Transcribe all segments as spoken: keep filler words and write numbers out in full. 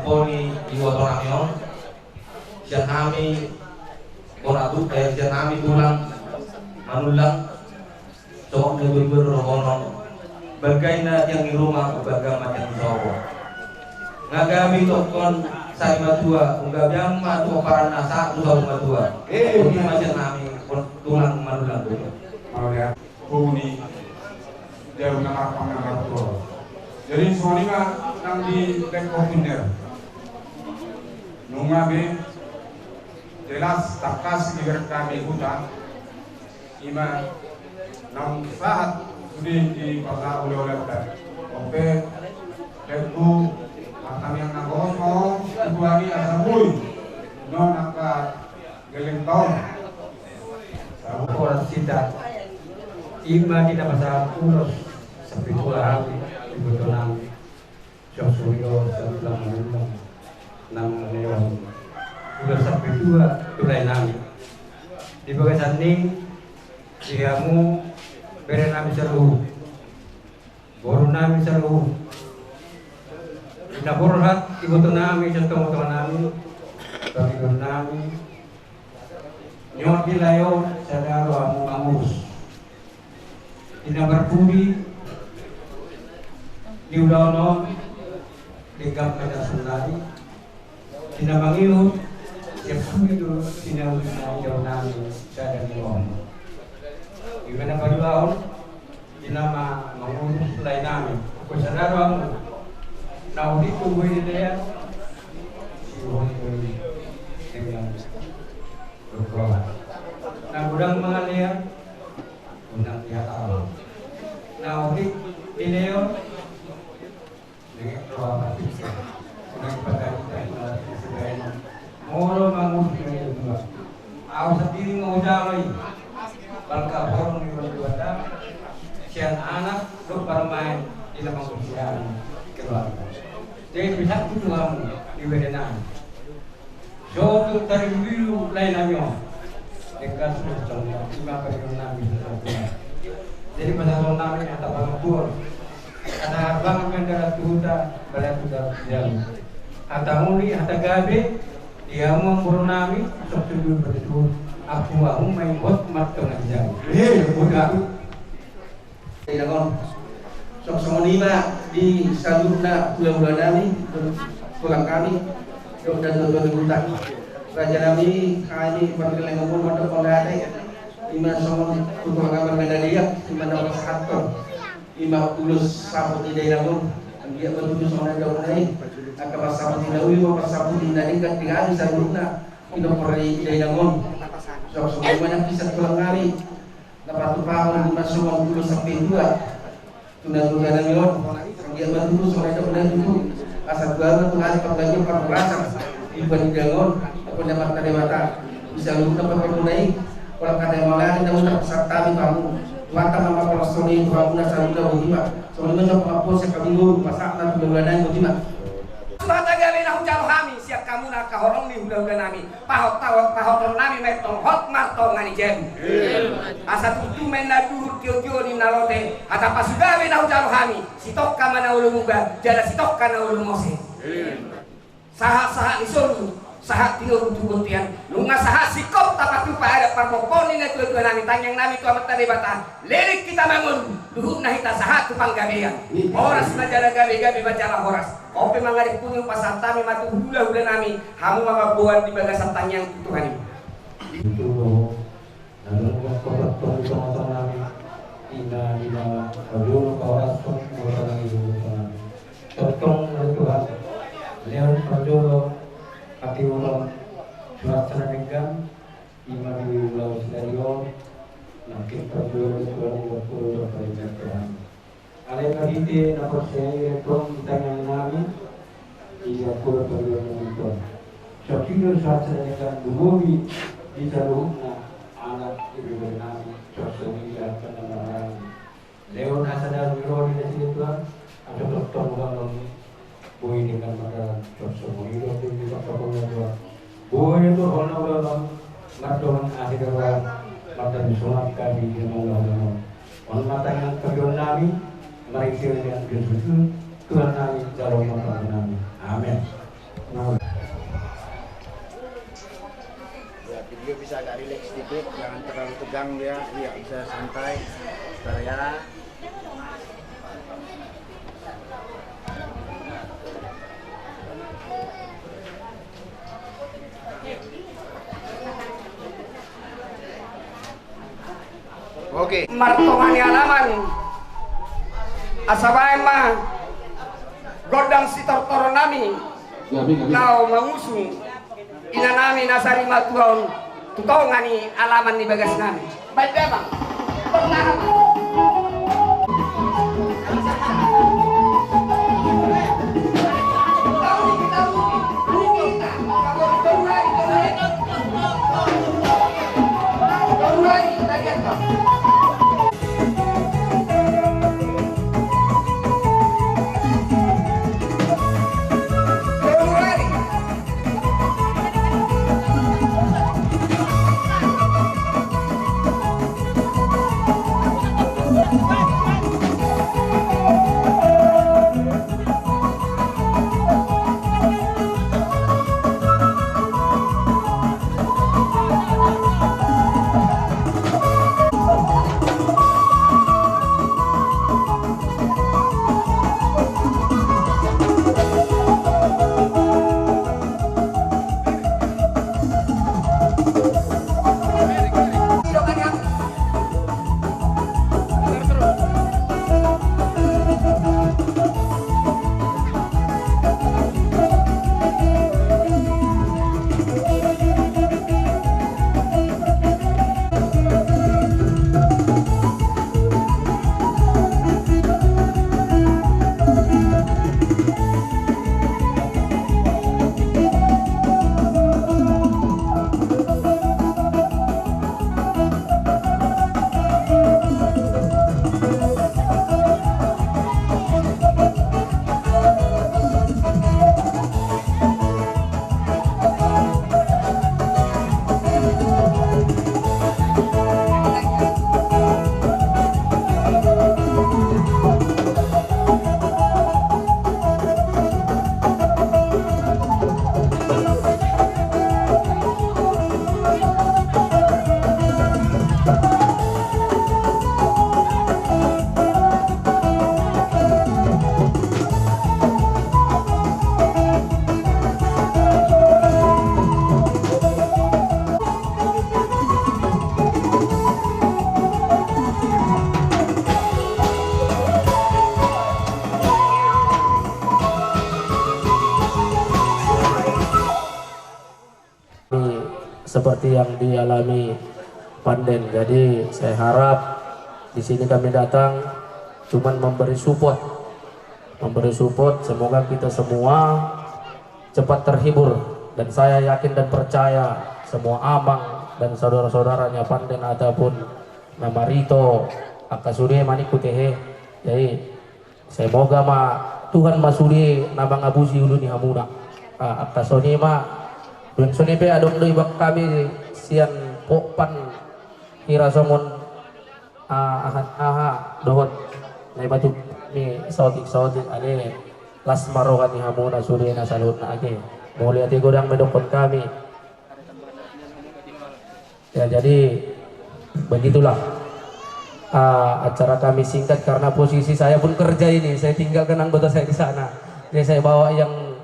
Poni di uaton nami on, sian hami, bona tu, eh, sian hami tulang manullang, songon na boi-boi rohonon. Bangga inna tiang ni ruma, bangga ma tiang ni sopo. Nga gabe tongkon sari matua, nga gabe ma tu paranna sahat tu saur matua. Eh, boti ma sian hami, pon-, tulang manullang tu. Mauliate. Huni jarum na marpang na martua. Jadi songon i ma nang di Black Hawk Winner. Nunga be jelas tangkas di berkami huta ima nang sahat sude di pasa ule-ule huta. Ope leku atamiang na gosong tuani asa bui non angka Geleng taon. Sabuku orang sita. Ima di na pasahat ulos sampai tua hami di botonami. Siang surio sampai manullang nang leon ulos sampai tua tulai nami. Di bagasan ni di hamu bere nami saluhut. Boru nami saluhut. Di na borhat iboto nami sian tonga-tonga nami, pangidon nami, nyobi layo sada rohamu mangurus. Di na parpudi di ulaon on, denggan ma sundari. Di na mangihut, siap suhi do di na uli na idaon nami sada ni on. Di na paduahon, di na ma-, mangurus lae nami. Anggo sada do hamu na uli tu boi di lea, si boi di lea. Na godang mangalea, godang di hatahon. Na uli di lea, Molo mangurus na dua. Au sandiri ma hujalo i. Balga horong ni Debata sian anak dohot parumaen di na mangurus i keluarga. Jadi bisa tu hamu di bere nami. Sotung tarilu-rilu lae nami on. Denggan sudah songon i ma parion nami. Jadi pasahaton nami hata pangampuon. Hata harbangan mendara tu huta, bala tu dalam jalu. Hata muli, hata gabe, di hamu amang boru nami, sok tudu bertutur, apu ahu main bot mat tengah jalu. Eh, udah. Dainang on. Sok songon i ma di saluhutna hula-hula nami, tulang nami, dohot datuatua ni huta. Raja nami, hami pargeleng umur mandok mauliate. Ima songon tu tulang nami na dia, ima na pasahathon. Ima ulos saput ni dainang on. Anggiat ma tutu songon na didok na i. Angka parsaput ni na uli, parsaput ni na denggan di hami saluhutna. Pinompar ni dainang on. Sok songon i ma nang di saluhutna nami. Na patupahon ima songon ulos sampe dua. Tu na tulang nami on, anggiat ma tutu songon na didok na i tutu. Asa tu ahu na tu hami panggabean parhorasan. Di bani dainang on, di bani Amanta Debata. Di saluhutna parpangkuna i, holan hata mauliate na hutangihon hami tu hamu. Tuhanta ma mambahen songon i tu hamu na saluhutna botima. Songon i ma songon pangampuon sian hami boru, pasahatna tu hula-hula nami botima. Hata gabe na hujalo hami sian hamu na angka horong ni hula-hula nami. Pahot, pahot, pahoton nami ma i tong hot martonga ni jabu. Asa tutu ma i na duhur tio-tio ni na lote, hata pasugabe na hujalo hami, sitongka ma na olo muba, jala sitongka na olo mose. Sahat-sahat ni solu, sahat tinoru tu bontean, nunga sahat singkop tapatupa adat parpompoon ni na tuatua nami, tangiang nami tu Amanta Debata, leleng hita mangolu, luhutna hita sahat tu panggabean. Horas ma jala gabe, gabe ma jala horas. On pe mangarimpungi hupasahat hami ma tu hula-hula nami, hamu ma mamboan di bagasan tangiang tu Tuhan i. Itu do na dong tongtong di tonga-tonga nami. Ina, ina, parjolo pahoraskon, molo tanang i do tonga nami. Tongtong do Tuhan, lehon parjolo hatiuron, surat na denggan, ima di ulaon sadari on, nangkin parjolo Tuhan, i do parjolo parjolo Tuhan. Alai marhite na porsea i, tong di tangiang nami, i do angka panggual nami tong. Songon i do sahat sadari on, lumobi di saluhutna anak ibebere nami, songon i do angka na marhaha. Lehon asa dalan ni roha ni nasida Tuhan, asa tongtong ulang on. Boi denggan mardalan, songon i do, boi denggan mardalan, boi do hona ulaon on, mardongan asi dohonon, mardalan songon i hami di mangula ulaon on. On ma tangiang panggual nami, marhite ni Jesus Kristus, Tuhan nami, jalo ma panggual nami. Amen. Ya, video bisa agak rileks sedikit, jangan terlalu tegang dia, ya bisa santai, santai ya. Oke. Martonga ni alaman, asa baen ma gondang sitortoron nami laho mangusung inanami na sari matua on tu tonga ni alaman ni bagas nami. Baen damang. Seperti yang dialami Panden. Jadi, saya harap di sini kami datang cuman memberi support, memberi support, semoga kita semua cepat terhibur. Dan saya yakin dan percaya semua amang dan saudara-saudaranya Panden ataupun na marito, angka sude ma ningku tehe. Jadi, semoga ma Tuhan ma sude na mangabusi ulu ni hamuna. Ah, angka songon i ma. Dung songon i pe adong do ibana hami sian Pokpan, hira songon, ah, aha, aha dohot na i ma tu hami saotik-saotik, ale las ma roha ni hamuna sude na saluhutna ate. Mauliate godang ma didokkon hami. Ya, jadi begitulah, ah, acara kami singkat karena posisi saya pun kerja ini, saya tinggalkan anggota saya di sana. Jadi saya bawa yang,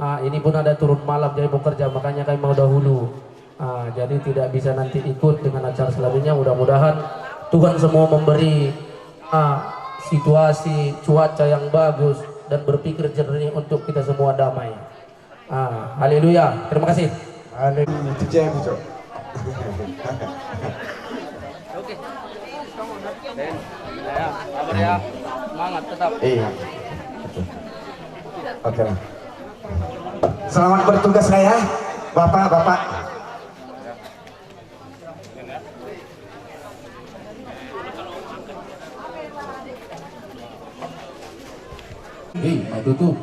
ah, ini pun ada turun malam, jadi mau kerja, makanya kami mau dahulu. Ah, jadi tidak bisa nanti ikut dengan acara selanjutnya. Mudah-mudahan Tuhan semua memberi, ah, situasi cuaca yang bagus dan berpikir jernih untuk kita semua damai. Ah, haleluya. Terima kasih. Haleluya. Itu dia, Bujo. Oke. Ben, ya, sabar ya. Semangat tetap. Iya. Oke. Oke lah. Selamat bertugas lah ya, Bapak, Bapak. Hei, ma tutu.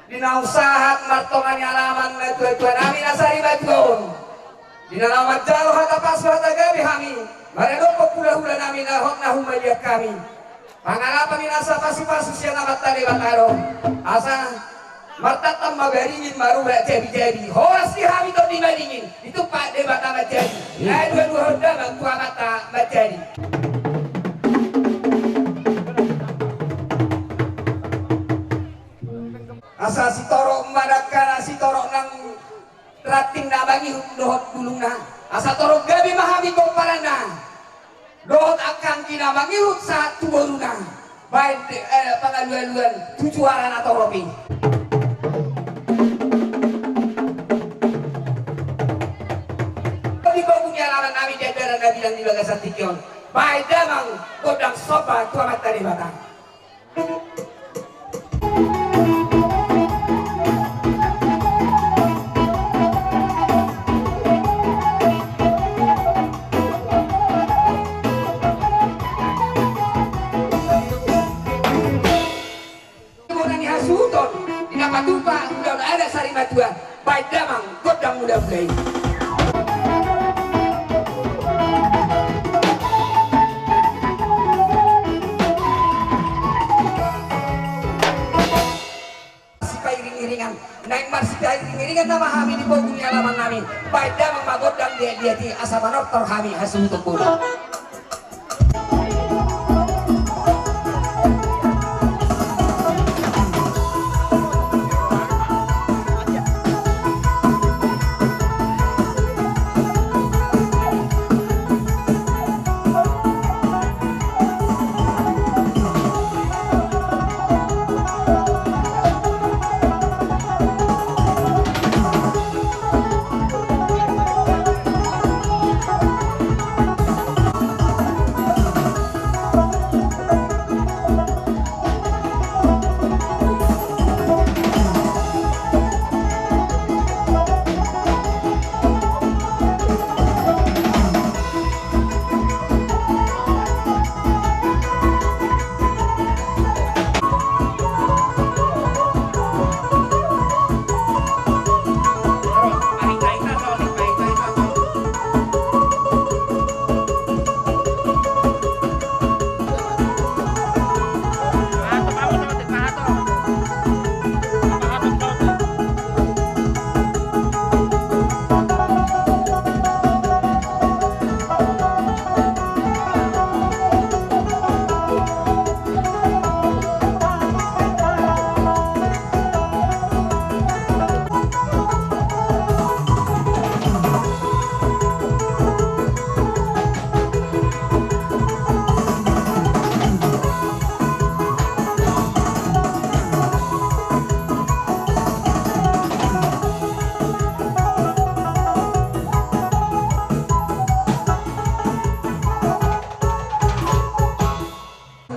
Di na sahat martonga ni alaman na tuatua nami na sari matua on. Di na laho manjalo hata pasu hata gabe hami, maradophon hulahula nami na hot na humaliang hami. Pangalapan ni nasa pasupasu sian Amanta Debata do. Asa Martantan ma baringin, marurat jabijabi, horas di hami tondi madingin, ditumpak Debata manjadi. Iya. Ai dua dua honda ma tu amanta manjadi. Asa sitorop ma dangkana, sitorop nang ranting na mangihut dohot bulungna. Asa torop gabe ma hami pomparanna dohot angka anggi na mangihut sahat tu boruna. Baen, eh, pangalualuan tu juara na torop i. Di bogu ni alaman nami, di andalan na bilang di bagasan tingki on, baen damang gondang somba tu Amanta Debata. Bona ni hasuhuton, di na patupa ulaon adat sari matua, baen damang gondang mulamula i. Sipairing-iringan, naeng marsipairing-iringan nama hami di bogu ni alaman nami, baen damang ma gondang liat-liat i asa manortor hami hasuhuton bona.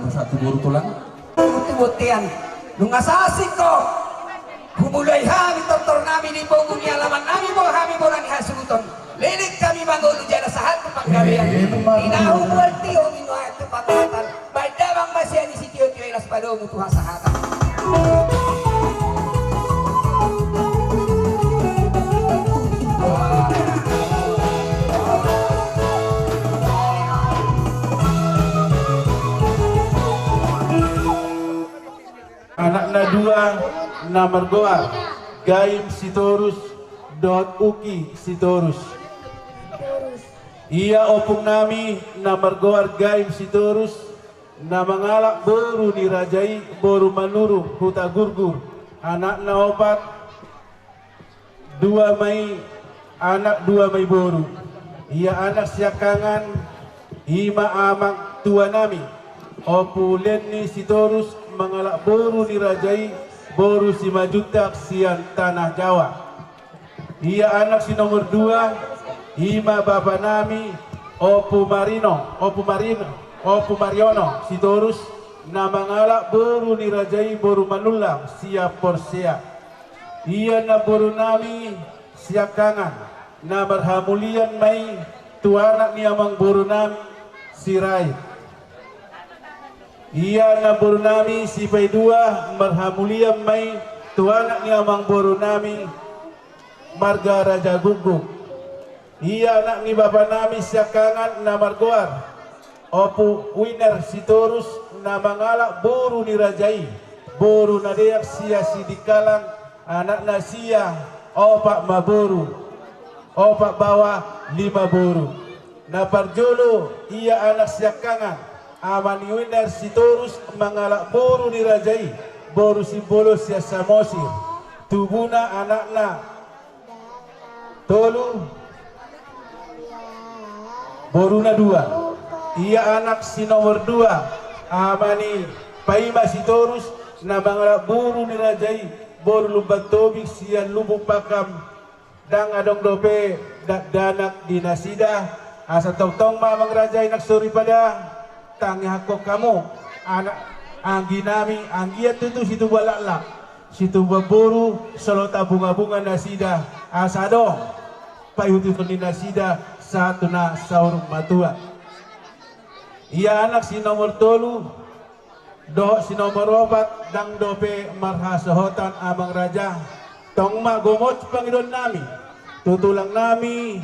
Satu boru tulang. Boru tu bontean. Nunga sasing do humulai hami tortor nami di bogu ni alaman nami, boha hami bona ni hasuhuton. Leleng hami mangolu jala sahat tu panggabean. Eh, eh, di na humuan tio, di na tu panggabean. Baen damang ma sian i sitio-tio i, las padomu tu hasahatan. Anakna dua na margoar Gaim Sitorus dohot Uki Sitorus. Ia ompung nami na margoar Gaim Sitorus, na mangalap boru ni raja i, boru Manurung, Huta Gurgur, anakna opat, dua ma i anak, dua ma i boru. Ia anak siangkangan, i ma amang tua nami, Ompu Lenny Sitorus, mangalap boru ni raja i, boru Simanjuntak sian Tanah Jawa. Ia anak si nomor dua, i ma bapa nami, Ompu Marino, Ompu Marino, Ompu Mariono Sitorus, na mangalap boru ni raja i, boru Manullang sian Porsea. Ia namboru nami siangkangan, na marhamulian ma i tu anak ni amangboru nami Sirait. Ia namboru nami sipaidua, marhamulian ma i tu anak ni amangboru nami marga Raja Guguk. Ia anak ni bapa nami siangkangan na margoar Ompu Winer Sitorus, na mangalap boru ni raja i, boru na deak sian Sidikalang, Anakna sia, opat ma boru, opat baoa, lima boru. Na parjolo, ia anak siangkangan, ama ni Wendar Sitorus mangalap boru ni raja i, boru Simbolon sian Samosir. Tubuna anakna tolu, boruna dua. Ia anak si nomor dua, ama ni Paima Sitorus, na mangalap boru ni raja i, boru Lumban Tobing sian Lubuk Pakam. Ndang adong dope dakdanak di nasida, asa tongtong ma amang raja i nang soripada, tangiangkon hamu, anak, anggi nami, anggiat tutu situbuan laklak, situbuan boru, solot abungabungan nasida, asa adong paihuthon ni nasida sahat tu na saur matua. Ia anak si nomor tolu dohot si nomor opat ndang dope marhasohotan amang raja. Tong ma gomos pangidoan nami tu tulang nami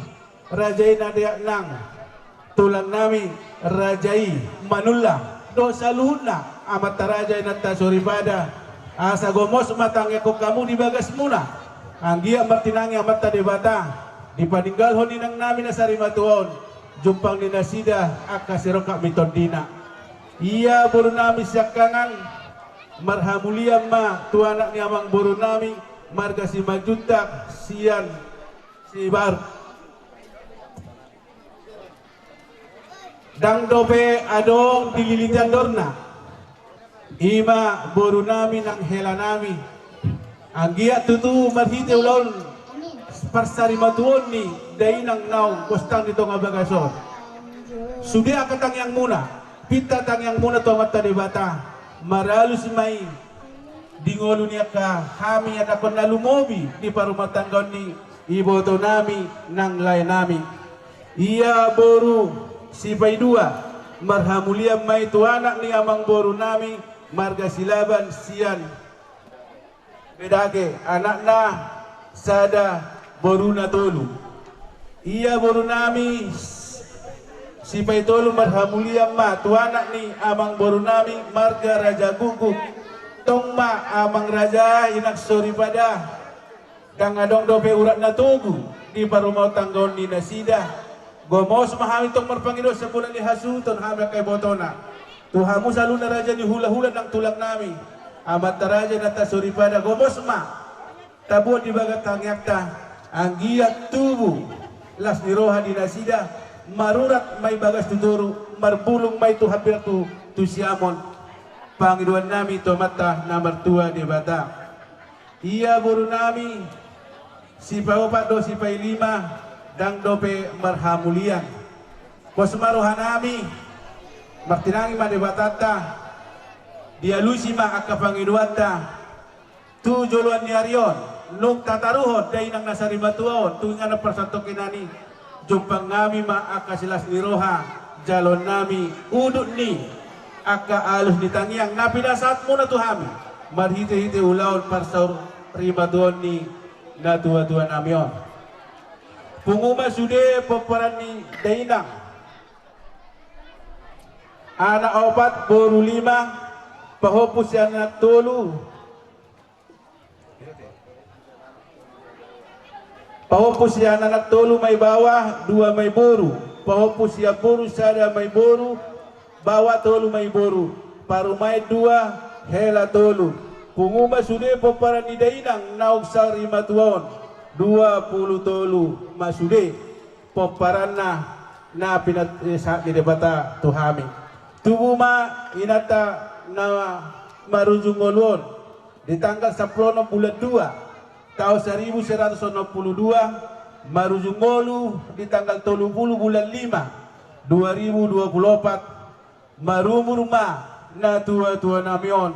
raja i na deak nang tulang nami raja i Manullang dohot saluhutna amanta raja inanta soripada, asa gomos ma tangiangkon hamu di bagasmuna, anggiat martinangi Amanta Debata dipaninggalhon inang nami na sarimatua on, jumpang ni nasida angka sirongkap ni tondina. Ia boru nami siangkangan, marhamulian ma tu anak ni amang boru nami marga Simanjuntak sian Sibar. Ndang dope adong dililiti andorna. I ma boru nami nang hela nami. Anggiat tutu marhite ulaon parsarimatuaon ni dainang naung gostang di tonga bagas on, sude angka tangiangmuna, pinta tangiangmuna tu Amanta Debata, maralus ma i di ngolu ni angka hami anakkon na lumobi di parumatanggaon ni iboto nami nang lae nami. Ia boru Sipaidua, marhamulian ma i tu anak ni amang boru nami marga Silaban sian Bedage, anakna sada, boruna tolu. Ia boru nami Sipaitolu, marhamulian ma tu anak ni amang boru nami marga Raja Guguk. Tong ma amang raja i nang soripada, ndang adong dope urat na togu di parumatanggaon ni nasida. Gomos ma hami tong marpangidoan, sian bolon ni hasuhuton hami angka ibotona, tu hamu saluhutna raja ni hulahula nang tulang nami, amanta raja inanta soripada, gomos ma tabuat di bagas tangiangta, anggiat tubu las ni roha di nasida, marurat ma i bagas tu toru, marbulung ma i tu hambirang tu, tu siamun. Pangidoan nami tu Amanta na martua Debata. Ia boru nami Sipaopat dohot Sipailima, ndang dope marhamulian. Pos ma roha nami, martinangi ma Debatanta, dialusi ma angka pangidoanta tu joloan ni ari on, nunga tataruhon dainang na sarimatua on tu inganan parsatongkinan i, jumpang nami ma angka silas ni roha, jaloon nami udut ni angka alus ni tangiang na pinasahatmuna tu hami marhitehite ulaon parsarimatuaon ni natuatua nami on. Pungu ma sude pomparan ni dainang, anak opat, boru lima, pahompu sian anak tolu. Pahompu sian anak tolu ma i baoa, dua ma i boru. Pahompu sian boru, sada ma i boru, baoa tolu ma i boru. Parumaen dua, hela tolu. Pungu ma sude pomparan ni dainang naung sarimatua on, dua pulu tolu ma sude pomparanna na pinasahat ni Debata tu hami. Tubu ma inanta na marujung ngolu on di tanggal sampulu onom bulan dua, taon saribu seratus onom pulu dua, marujung ngolu di tanggal tolu pulu bulan lima, dua ribu dua pulu opat, marumur ma natuatua nami on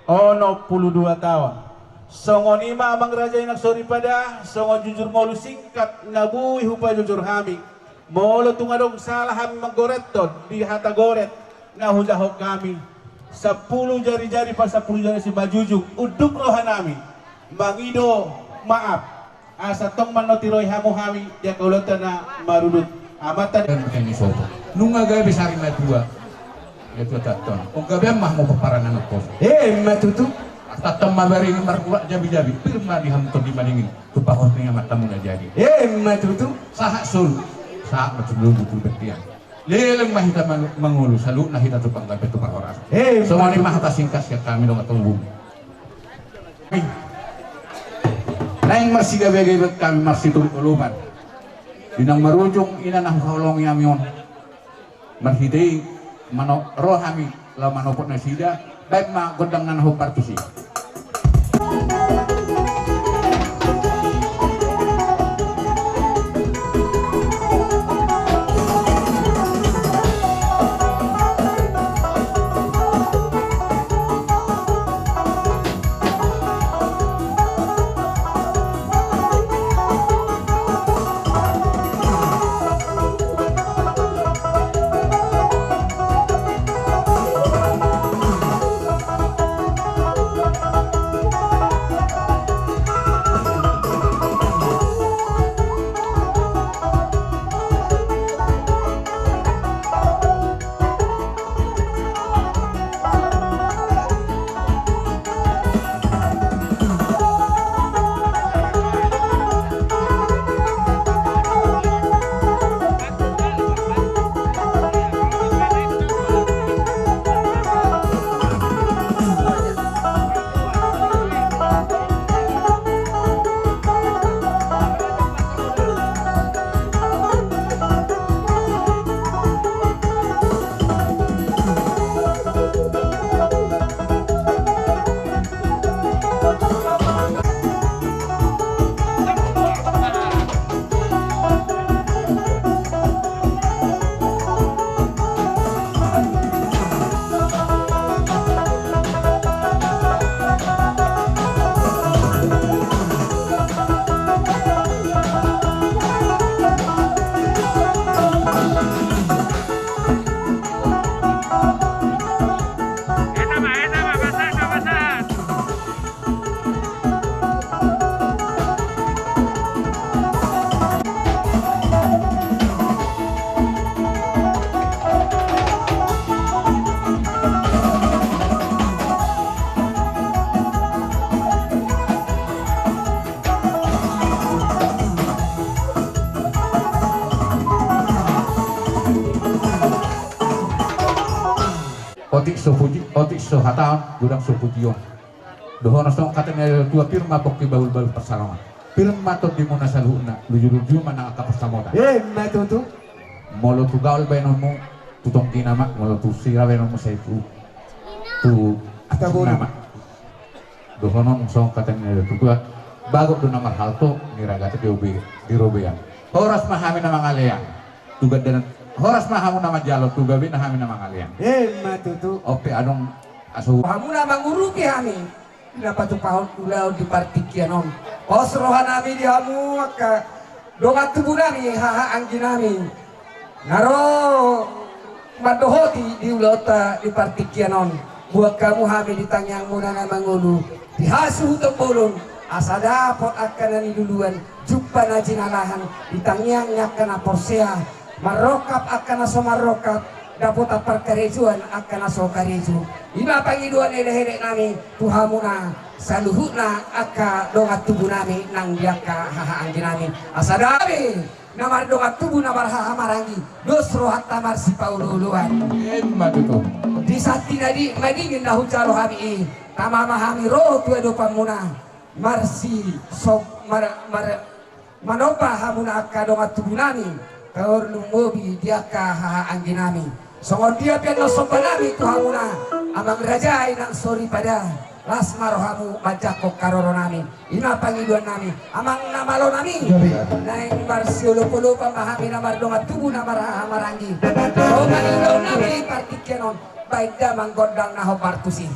onom pulu dua taon. Songon i ma amang raja inang soripada, songon jujur ngolu singkat na boi hupajojor hami. Molo tung adong sala hami manggorethon di hata goret na hujahahon hami, sampulu jarijari pasampulu jari simanjujung unduk roha nami mangido maaf, asa tong manonti roha hamu hami di angka ulaonta na marudut. Amanta dan bukan ni sopo. Nunga gabe sarimatua. Ia tua tatton. Ong gabe ma hamu pomparan anak pos. Eh, ma tutu. Tangkas ma baring margurak jabi-jabi, pir ma di hamu tondi madingin, tu pahos ni amantamu na jadi. Emma tutu. Sahat solu, sahat ma tu lombu tu bontean. Leleng ma hita mangolu, saluhutna hita tu panggabean tu parhorasan. Emma tutu. Songon i ma hata singkat sian hami dongan tondi. Naeng marsigabe-gabe hami marsitolop-tolopan. Di na marujung i na huhaholongi hami on. Marhite i, mano, ro hami laho manopot nasida, baen ma gondang na hombar tusi. Otik so puji, otik so hataon, godang so pujion. Dohonon songon hata ni natuatua, pir ma pongki bahulbahul pansalongan. Pir ma tondimuna saluhutna, lujuluju ma nang angka pansamotan. Emma tutu. Molo tu gaol baenonmu, tu tonggina ma, molo tu sira baenonmu sai tu, tu asungna ma. Dohonon songon hata ni natuatua, bagot do na marhalto, niragatan di robean. Horas ma hami na mangalean. Tu gandanan, horas ma hamu na manjalo, tu gabena hami na mangalean. Emma tutu. On pe adong aso. Hamu na mangurupi hami, na patupahon ulaon di partingkian on. Pos rohanami di hamu angka dongan tubunami, haha angginami. Na ro mandohoti di ulaonta di partingkian on. Boan hamu hami di tangiangmuna na mangolu, di hasuhuton bolon, asa dapot angka na niluluan, jumpa na jinalahan, di tangiang ni angka na porsea, marrongkap angka na so marrongkap, dapotan parkarejoan angka na so karejo. I ma pangidoan elekelek nami tu hamuna saluhutna angka dongan tubunami nang di angka haha angginami. Asa dapot na mardongan tubu na marhaha maranggi, dos rohanta marsipaolooloan. Emma tutu. Di santi na di madingin na hujalo hami i, tama ma hami ro tu adopanmuna. Marsi so mar, mar, manomba hamuna angka dongan tubunami, kaor lumobi di angka haha angginami. Songon dia pe annon sombanami tu hamuna, amang raja i nang soripada, las ma rohamu manjangkon haroronami. I ma pangidoannami, amang na malonami. Naeng marsiolopolopan ma hami na mardongan tubu na marhaha maranggi. Songon i do nami partingkian on. Baen damang gondang na hombar tusi.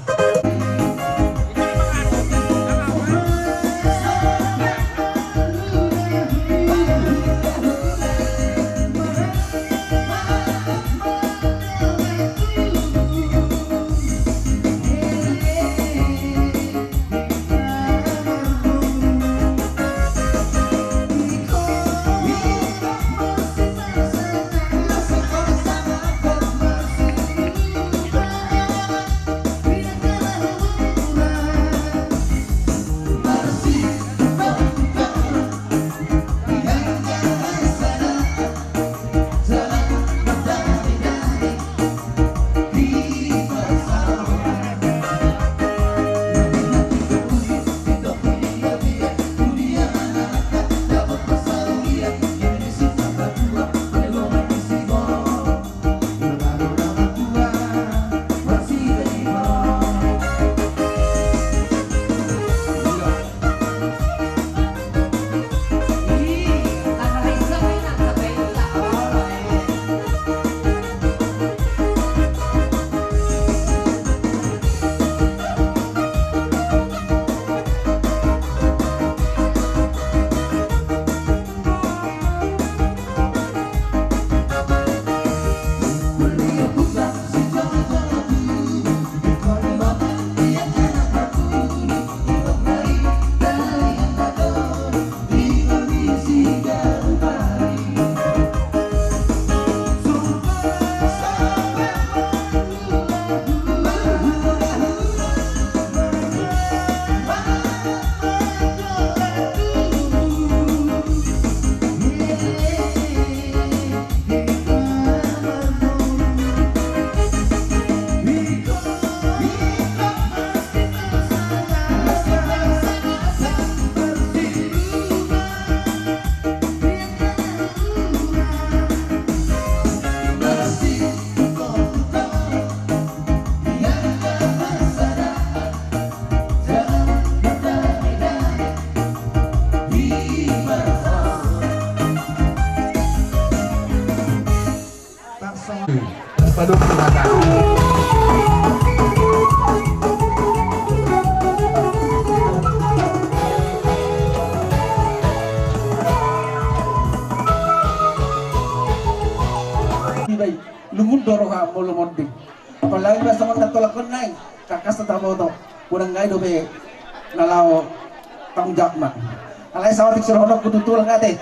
Monding. Apalagi pas songon na tulang on nai, kakkas tataboto. Unang ngai dope na laho tanggung jawabna. Alai saotik sidohononku tu tulang ate.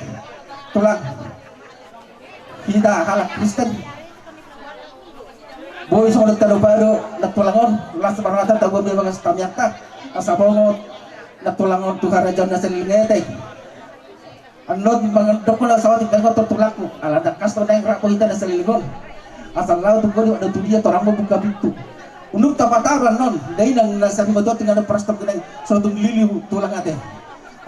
Tulang. Hita halak Kristen. Boi songon na tadopa do na tulang on, las marhata taboan be bagas tamiangta. Asa bongot na tulang on tu harajaon na saleleng ate. Annon mangan dokon na saotik nai tu tulangku, ala tangkas do naeng rap hita na saleleng on. Asa laho tu godi, wadon tu dia torang mambuka pintu. Unang tapataru annon, dainang na sari matuan tinggal na paras tong genai sotung lili tulang ate.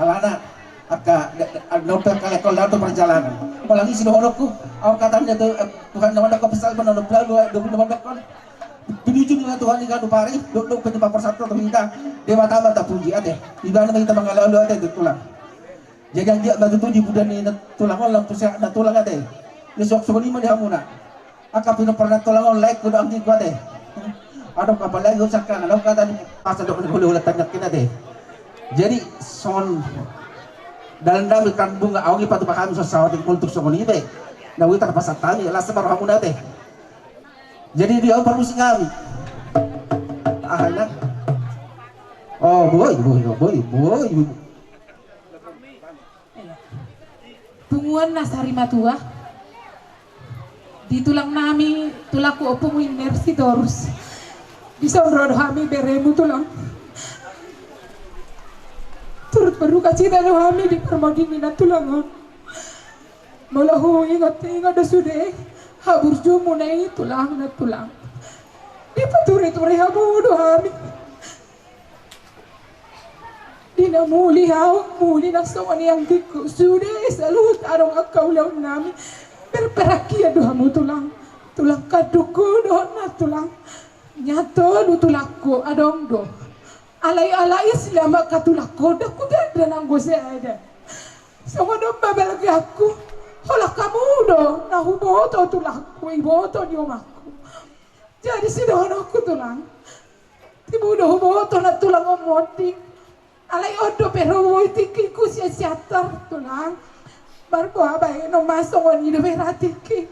Alana angka annon pe angka lekol laho tu parjalanan. Apalagi sidohononku, au katan dia tu Tuhan na mandok ko pasal manonop lalu dua puluh na mandok on. Pinujung na Tuhan i ganup ari, dokdok pe di paporsato tu hita. Debata ma tapuji ate. Ibana ma hita mangalo ate tu tulang. Jadi anggiat ma tutu di buda ni na tulang on lam tu sehat na tulang ate. Ia suang songon i ma di hamuna. Angka pinompar na tulang on laengku do anggingku ate. Adong apalagi on sangkangan au kata ni pasal dok ni hula-hula tanyakin ate. Jadi songon dalan dami kan bunga au i patupa hami songon saotik kultur songon i be. Na ui tarpasat hami las ma rohamuna ate. Jadi dia parmusik hami. Aha na. Oh boi boi boi boi. Punguan na sari matua. Di tulang nami, tulangku Ompung Winner Sitorus. Dison ro do hami beremu tulang. Turut berduka cita do hami di parmonding ni na tulang on. Molo huingot-ingot do sude haburjumuna i tulang na tulang. Dipature-ture hamu do hami. Di na muli au, muli na songon i anggingku, sude saluhut adong angka ulaon nami. Berperangkian do hamu tulang, tulang kandungku dohot na tulang. Nian tolu tulangku adong do. Alai alai selama ka tulangku, ndang hutanda nanggo sada. Songon on ma balgeanku, holan hamu do na huboto tulangku, iboto ni omakku. Jadi sidohononku tulang, tibu do huboto na tulang on monding. Alai on dope ro boi tingkingku sian Siantar tulang. Marboa baenon ma songon i dope ra tingki.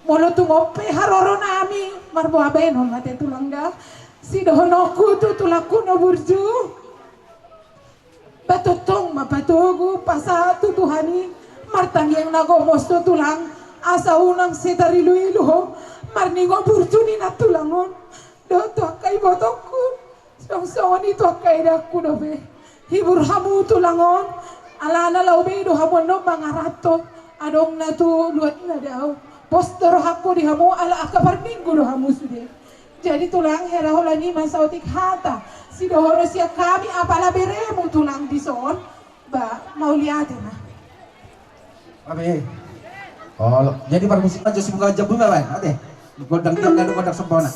Molo tung on pe haroro nami marboa baenon ma ate tulang da. Sidohononku tu tulangku na burju. Ba tongtong ma patogu pasahat tu Tuhan i, martangiang na gomos do tulang, asa unang sai tarilu-ilu ho, marningot burju ni na tulang on, dohot tu angka ibotongku, suang songon i tu angka edangku dope. Hibur hamu tulang on, alana laho be do hamu annon mangaranto, adong na tu luat na dao. Pos do rohangku di hamu ala angka parminggu do hamu sude. Jadi tulang, hera holan i ma saotik hata sidohonon sian hami apala beremu tulang dison. Ba mauliate ma. Abe. Olo. Jadi parmusik aja si bunga jambu ma bae ate. Gondang tiang dan gondang sempona.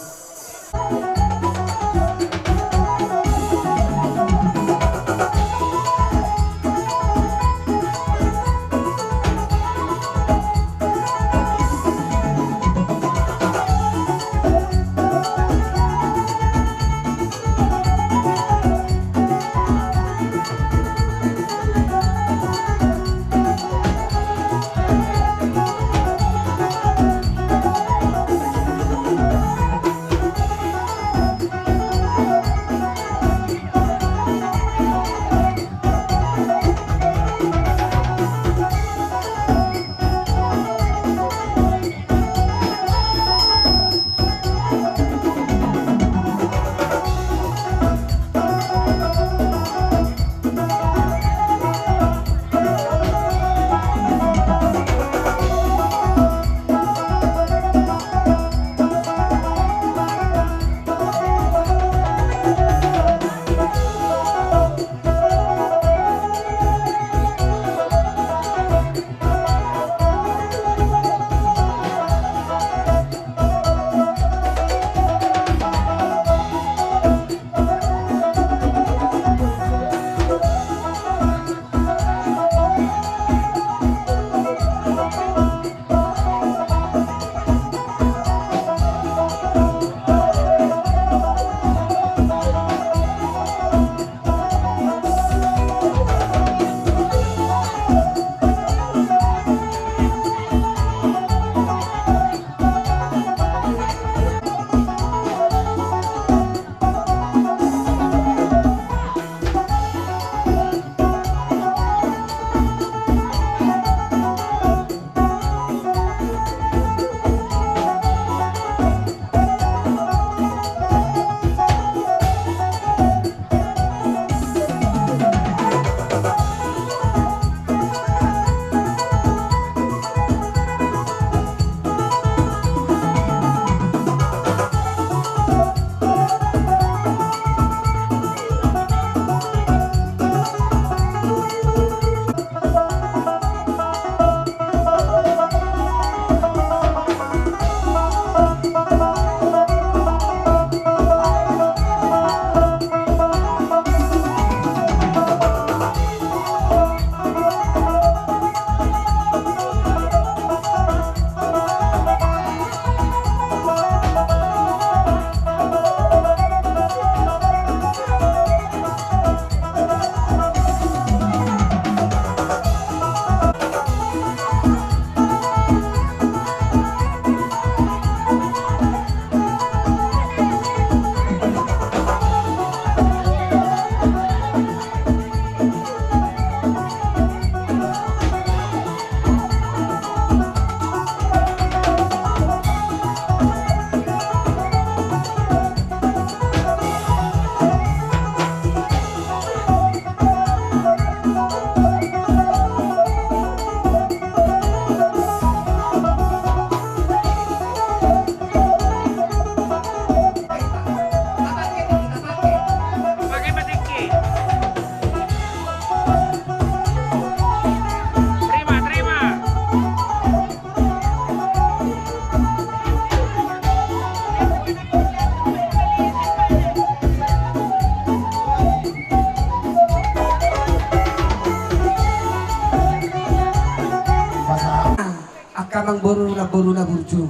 Boru na, boru na burju.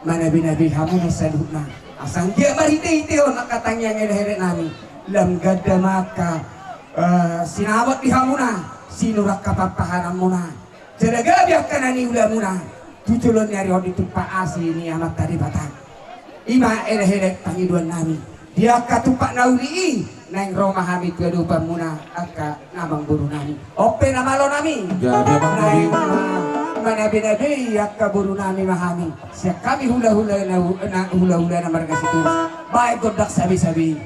Manabi-nabi hamu ma saluhutna. Asa anggiat marhite-hite on angka tangiang elek-elek nami, lam ganda ma angka, eh, sinamot di hamuna, sinur angka pampaharanmuna. Jala gabe angka na niulamuna tu joloan ni ari on ditumpak asi ni Amanta Debata. I ma elek-elek pangidoan nami. Di angka tumpak na uli i, naeng ro ma hami tu adopanmuna angka amang boru nami. On pe na malo nami. Gabe, amang nami. Naeng ma manabi-nabi angka boru nami ma hami. Sian hami hula-hula na, na hula-hula na marga Sitorus. Baen gondang sabe-sabe.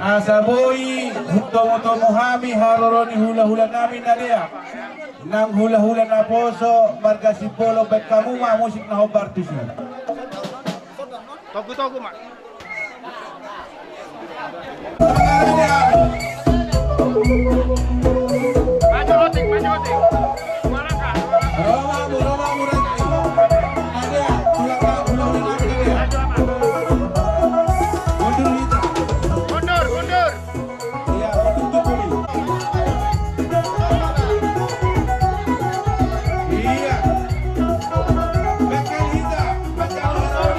Asa boi hutomu-tomu hami haroro ni hula-hula nami na deak, nang hula-hula naposo marga Simbolon, baen hamu ma musik na hombar tusi. Togu-togu ma. Maju, Otik, maju, Otik. Dua langkah, dua langkah. Romamu, romamu, Ranti. Adea, tulak, tulak, tulak, Ranti, adea. Maju, Aman. Mundur, hita. Mundur, mundur. Iya, mundur, mundur. Iya. Bekal hita, bekal hita.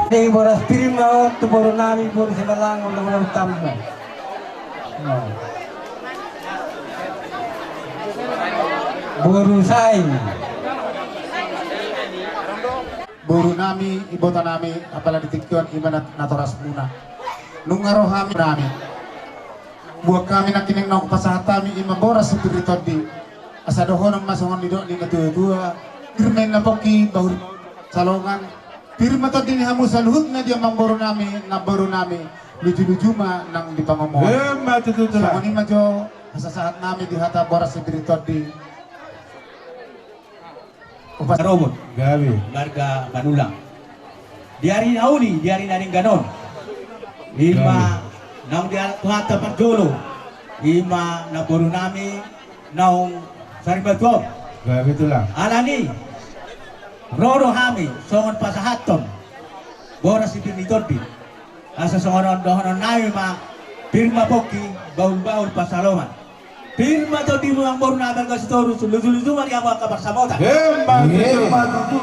Jadi boras pir ma on tu boru nami, boru Simalangun, lagu lagu tammu. Boru Sai. Boru nami, ibota nami, apala di tingki on ima na, natorasmuna. Nunga ro hami nami. Buat hami nangkining naung pasahat hami ima boras si pir ni tondi. Asa dohonon ma songon nidok ni natuatua. Pir ma inna pongki, bahul salongan. Pir ma tondi ni hamu saluhutna di amangboru nami, namboru nami. Lujuluju ma nang di pangomoan. Emma tutu tulang. Songon i ma jo hasasahat nami di hata boras si pir ni tondi. Upas robot. Gabe. Marga Manulang. Di ari na uli, di ari na denggan on. Ima. Gabe. Naung di Tuhanta parjolo. Ima namboru nami naung sarimatua on. Gabe tulang. Alani. Ro do hami songon pasahathon boras si pir ni tondi. Asa songon on dohonon nami ma, pir ma pongki, bahul-bahul pansalongan. Pir ma tondi ni amangboru nami marga Sitorus, lujuluju ma di hamu angka parsamotan. Emma tutu.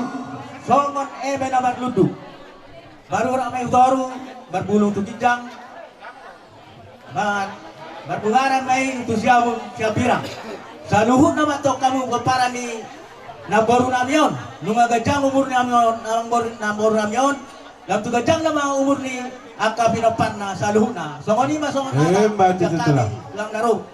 Songon eme na marlundu. Marurat ma i tu toru, marbulung tu ginjang. Mar, marbungaran ma i tu siabun siambirang. Saluhutna ma tong hamu pomparan ni namboru nami on. Nunga ganjang umur ni nami on, namboru, namboru nami on. Lam tu ganjang nama umur ni angka pinomparna saluhutna. Songon i ma songon hata. Emma tutu tulang. Tulang na ro.